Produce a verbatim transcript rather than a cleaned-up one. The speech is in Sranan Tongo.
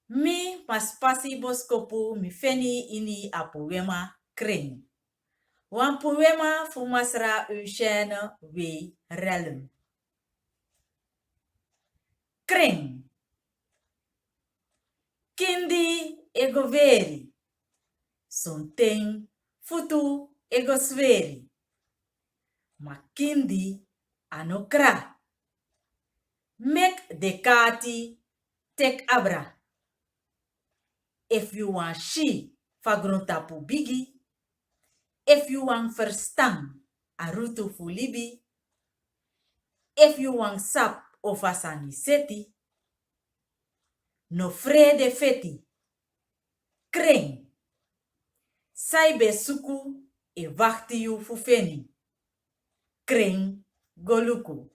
Mi, Maspasi Boskopu, mi feni ini a puwema Kring. Wan puwema fu Masra Eugène Wei Rellum. Kring. Kindi e go weri. Sonten futu e go sweri. Ma kindi a no kra. Meki den kaati teki abra. Efu yu wani si fa grontapu bigi, efu yu wani ferstan a rutu fu libi, efu yu wani sabi fa sani seti, no frede feti. Kring. San yu ben suku e wakti yu fu feni. Kring, go luku.